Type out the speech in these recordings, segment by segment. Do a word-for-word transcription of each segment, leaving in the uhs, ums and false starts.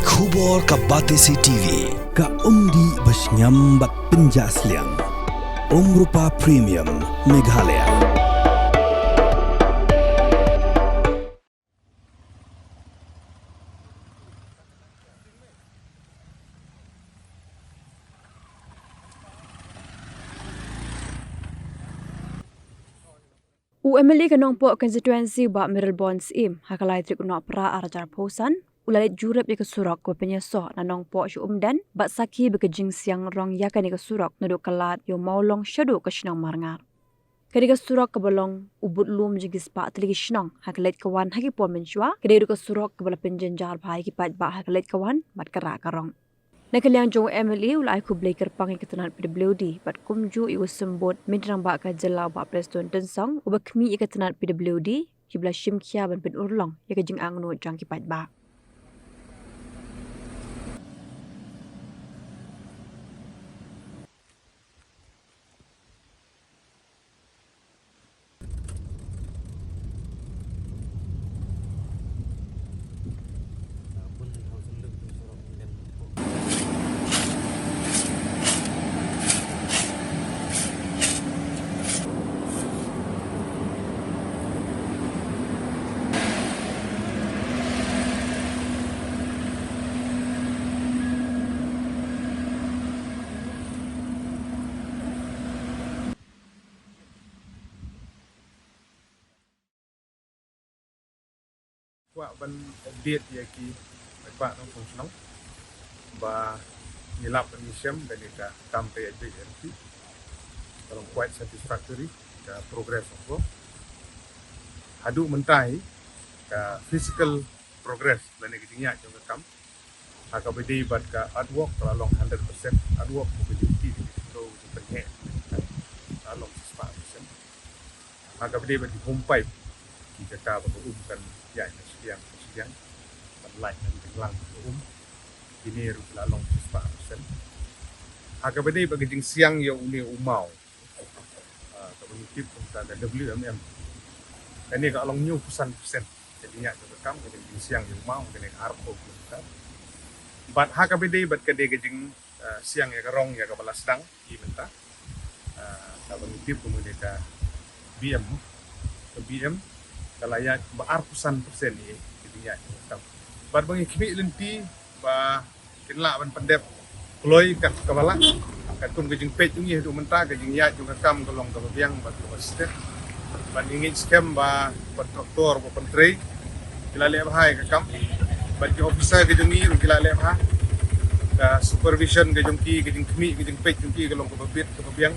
Khubor ka Batesi T V, ka umdih ba shngiam bad pynjah sliang. Umrupa Premium, Meghalaya. U M L A ka Nongpoh Constituency, Bah Mayralborn Syiem, ha ka lai tarik u Nohprah arhajar arphew san, u la leit jurip ïa ka surok kaba pynïasoh na Nongpoh sha Umden, bad sakhi ba ka jingsiang rong ïa kane ka surok naduh ka lad ïa u Mawlong shaduh ka shnong Marngar. Kane ka surok kaba long u bud lum jong ki spah tylli ki shnong ha ka leit ka wan ha ki por mynshuwa, ka dei ruh ka surok kaba la pynjynjar bha ïa ki paidbah ha ka leit ka wan bad ka rah ka rong. Na ka liang jong u M L A, u la ai khublei kyrpang ïa ka tnat P W D bad kumjuh ïa u symbud myntri rangbah ka jylla, Bah Prestone Tynsong, uba khmih ïa ka tnat P W D, kiba la shim khia ban pynurlong ïa ka jingangnud jong ki paidbah. Kwah ban update ïa ki paidbah nongshong shnong ba ngi lap ban ïashem kane ka kam ka ïaid beit ïaid lynti. Ka long quite satisfactory ka progress of work. Haduh mynta hi ka physical progress lane ka jingïaid jong ka kam ha kaba ïadei bad ka earthwork ka la long hundred percent. Earthwork kaba jingtih, ka jingpynheh, ka la long sixty-five percent. Ha kaba ïadei bad ki home pipe, ki jaka ba ka um kan ïaid na shiliang na shiliang, ban lait na ka jinglang ka um, kine ruh ki la long sixty-five percent. Ha kaba ïadei bad ka jingsiang ïa une u maw, ah, kaba ngi tip kumta ka W M M, kane ka long hynñiewphew san percent. Ka jingïaid jong ka kam, ka jingsiang ïa u maw, kane ka arphew kilometer. Bad ha kaba ïadei bad ka dei ka jing, ah, siang ïa ka rong ïa kaba la sdang ïa mynta. Ah, kaba ngi tip kum kane ka B M, ka B M ka la ïaid ba arphew san percent ïa ka jingïaid jong ka kam. Bad ba ngi khmih lynti ba kin lah ban pyndep kloi kat kaba lah. Katkum ka jingpeit jong ngi haduh mynta, ka jingïaid jong ka kam ka long kaba biang bad kaba stet. Bad ngi ngeit skhem ba kontraktor ba pyntrei ki la leh bha ïa ka kam. Bad ki officer ka jong ngi ruh ki la leh bha. Ka supervision ka jong ki, ka jingkhmih, ka jingpeit jong ki ka long kaba bit kaba biang.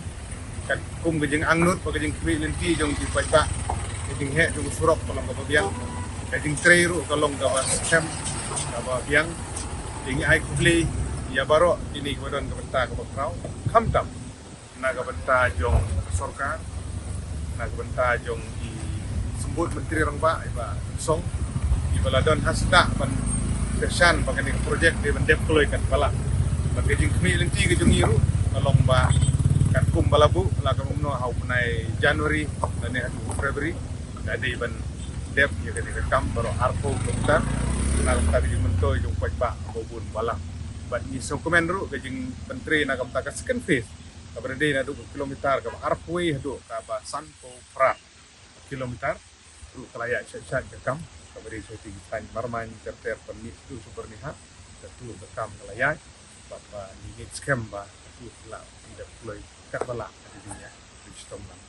Katkum ka jingangnud bad ka jingkhmih lynti jong ki paidbah, ka jingheh jong ka surok ka long kaba biang, ka jingtrei ruh ka long kaba skhem, kaba biang. Te ngi ai khublei ïa baroh kine kiba don ka bynta kaba khraw, khamtam na ka bynta jong ka sorkar, na ka bynta jong i Symbud Myntri Rangbah, i Bah Tynsong, iba la don ha sdang ban kyrshan ba kane ka projek dei ban dep kloi kat ba lah. Bad ka jingkhmih lynti ka jong ngi ruh ka long ba katkum ba la buh, la ka kumno ha u bnai January lane haduh February, ka dei ban dep ïa kane ka kam baroh arphew kilometer. Na ka bynta ka jingmyntoi jong u paidbah ba bun balang. Bad ngi sngewkmen ruh ka jingpyntrei na ka bynta ka second phase, kaba dei naduh ka kilometer kaba arphew haduh kaba sanphew phra kilometer ruh ka la ïaid sha sha ka kam, kaba dei sha Tingthaiñ Marmain, Terter, Pynmih, Sdang, Byrnihat, katu ka kam ka la ïaid. Bad ba ngi ngeit skhem ba katu ka la pyndep kloi kat ba lah ha ka jingïaid, ka jingshitom lang.